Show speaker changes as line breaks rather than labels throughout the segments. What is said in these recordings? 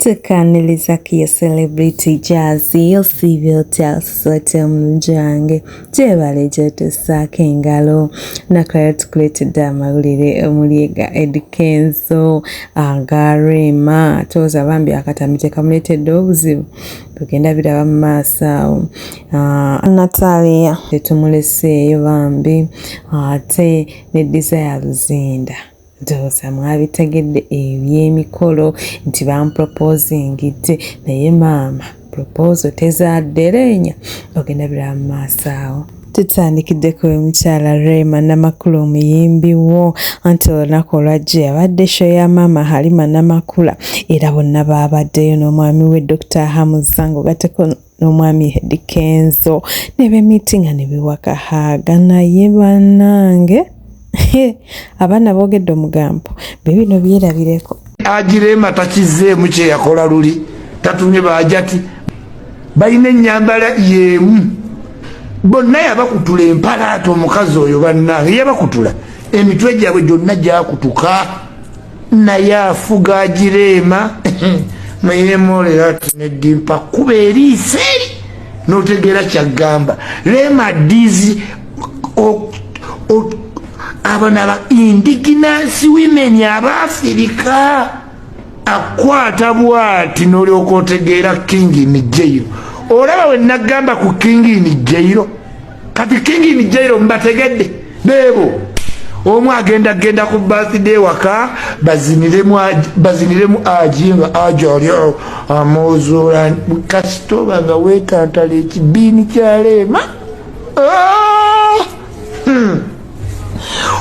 Tukaniriza ku yo celebrity jazz osiibye otya sote omulungi wange gyebale gyotusaako engalo nakulala tukuleetedde amawulire omuli ga Eddy Kenzo aga Rema tooza bambi akatambi tekamuleetedde obuzibu tugenda biraba mu maaso awo ah, Natalia tetumuleseeyo bambi ate ne Desire Luzinda Ndowooza mwabitegedde eby'emikolo nti bamproposingidde naye maama proposal tezaddereenya ogenda biraba mu maaso awo. Tutandikidde ku mukyala Rema Namakula omuyimbi wo anti olunaku olwajjo yabadde show ya maama Halima Namakula era bonna baabaddeyo n'omwami we Dr. Hamza ng'ogatteko n'omwami Eddy Kenzo ne bemitinga ne bewakahaaga naye bannange abaana boogedde omugambo bibino byerabireko.
Agirema takizeemu kyeyakola luli tatumye bajati balina enyambala yemu bonna yabakutula empalaata omukazi oyo bannange yabakutula emitwe gyabwe gyonna gyakutuka naye afuga agireema muyemolera ati nedimpa kuba eriiso eri notegeera kyagamba rema dizi abano aba indigenous women abaafirika akwata bwati nolyoka otegeera king in jail olaba wenagamba ku king in jail kati king in jail mbategedde beebo omu agenda genda ku birthday waka baziniremu aji nga aji ali amuzuula kasitoba nga wetantala ekibiini kyaleema ah! hmm.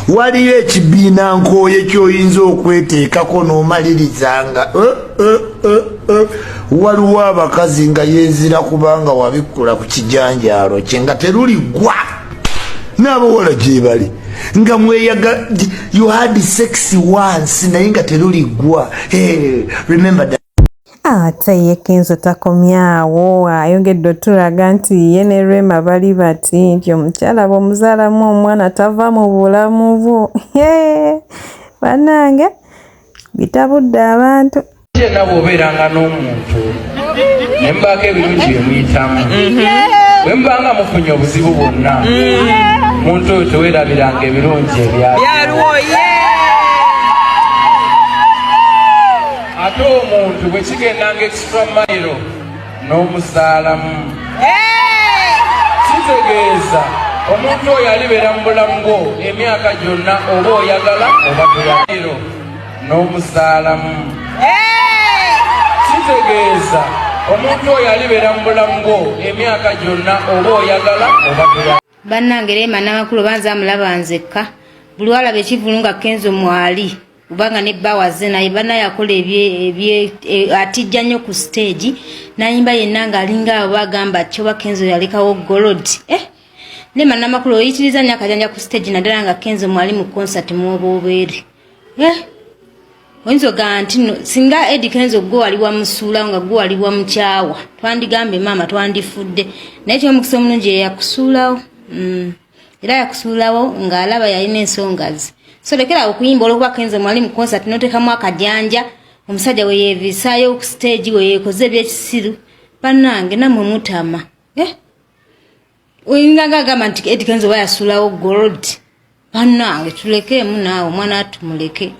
Waliyo ekibiina nkooye kyoyinza okweteekako n'omalirizanga eh, eh, eh, waliwo abakazi nga yezira kubanga wabikkula ku kijanjaalo kye nga teruligwa n'abawala gyebali nga mweyaga you had sex once naye nga teruligwa. Hey, remember that.
Ate ye Kenzo takomyawo ayongedde otulaga nti ye ne Rema bali bati nti omukyala bw'omuzaalamu omwana tava mu bulamu bwo. Bannange bitabudde abantu.
Yenna bw'obeeranga n'omuntu ne mubaako ebirungi bye muyitamu bwe mubanga mufunye obuzibu bwonna omuntu oyo teweerabiranga ebirungi ebyaliwo. Ate omuntu bwe kigendanga extra mile n'omuzaalamu kitegeeza omuntu oyo alibeera mu bulamu bwo emyaka gyonna oba oyagala oba toyagala n'omuzaalamu kitegeeza omuntu oyo alibeera mu bulamu bwo emyaka gyonna oba oyagala oba toyagala.
Bannange Rema Namakula oba nze amulaba nzekka buli walaba ekivulu nga Kenzo mwali kubanga ne bba wazze naye banaye akola ebye atijja nnyo ku stage nayimba yenna ng'alinga abo bagamba kyoba Kenzo yalekawo gold eh Rema Namakula oyitiriza nnyo akajanja ku stage naddala nga Kenzo mwali mu concert mwoba obeere eh oyinza ogamba nti no singa Eddy Kenzo gwe wali wamusuulawo nga gwe wali wamukyawa twandigambe maama twandifudde naye kyomukisa omulungi yeyakusuulawo mm. Era yakusuulawo ng'alaba yalina ensonga ze so lekera okuyimba olwokuba Kenzo mwali mu concert notekamu akajanja omusajja we yeevisaayo ku stage we yeekoze ebyekisiru bannange nammwe mutama eh? Oyinza nga agamba nti Eddy Kenzo oba yasuulawo gold bannange tulekeemu naawe omwana atumuleke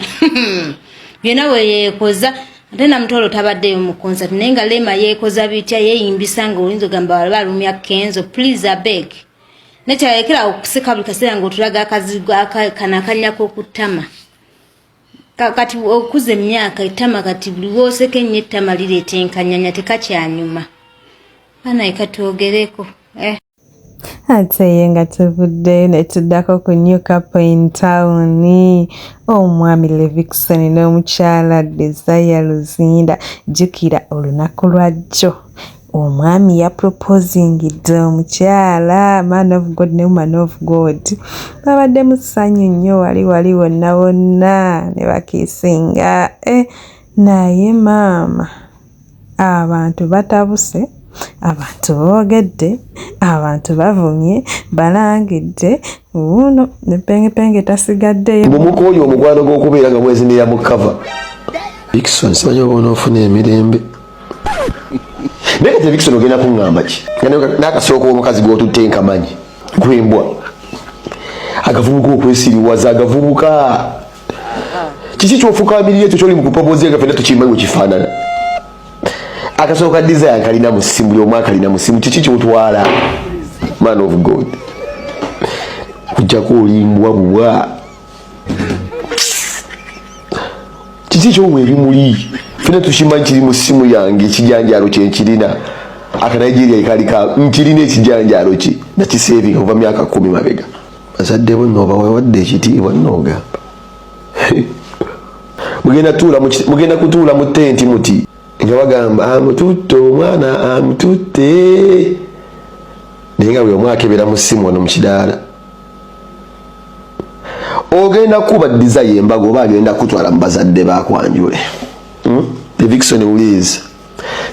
byonna bwe yeekoza ate namutolo tabaddeyo mu concert naye nga Rema yeekoza bitya yeeyimbisa nga oyinza ogamba waliwo alumya Kenzo please abeg nekyalekera okuseka buli kaseera ng'otulaga akazigo kano akanya k'okuttama kati okuza emyaka ettama kati buli wooseka ennyo ettama lireeta enkanyanya tekakyanyuma banaye katwogereko eh.
Ate ye nga tuvuddeyo ne tuddako ku New Couple in Town omwami Levixone n'omukyala Desire Luzinda jjukira olunaku lwajjo omwami yaproposingidde omukyala man of God ne woman of God babadde mu ssanyu nnyo wali wali wonna wonna ne bakiisinga eh, naye maama abantu batabuse abantu boogedde abantu bavumye balangidde wuuno ne pengepenge tasigaddeyo.
Mbu mukooye omukwano gw'okubeera nga mwezinira mu cover. Dickson simanyi oba onoofuna emirembe naye kati Dickson ogenda kuŋŋamba ki n'akasooka omukazi gw'otutte nkamanyi gwembwa agavubuka okwesiriwaza agavubuka kiki kyofukamirira ekyo kyoli mu kupopozi nga fenna tukimanyi wekifaanana akasooka desire nkalina mu ssimu buli omu akalina mu ssimu kiki kyotwala man of god kujjako olimbwa bubwa kiki kyowa ebimuli fena tukimanyi kiri mu ssimu yange ekijanjaalo kyenkirina akanigeria kali ka nkirina ekijanjaalo ki nakisevinga kuva myaka kumi mabega bazadde bo nno obawewadde ekitiibwa nno ogamba mugenda kutuula mu tenti muti nga bagamba amututte omwana amututte naye nga buli omu akebera mu ssimu wano mu kidaala ogenda kuba Desire embaga oba agenda kutwala mu bazadde bakwanjule Levixone wuliriza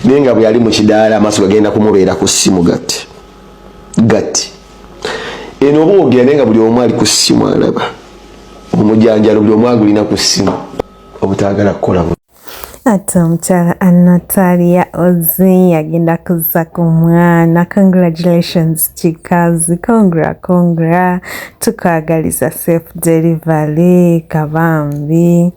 naye nga bwe yali mu kidaala amaaso gagenda kumubeera ku ssimu gati gati eno oba ogera naye nga buli omu ali ku ssimu alaba omujanjalo buli omu agulina ku ssimu obutaagala kukola.
Ate omukyala Anatalia Ozi agenda kuzza ku mwana. Congratulations kikazi, congra congra, tukwagaliza safe delivery kabambi.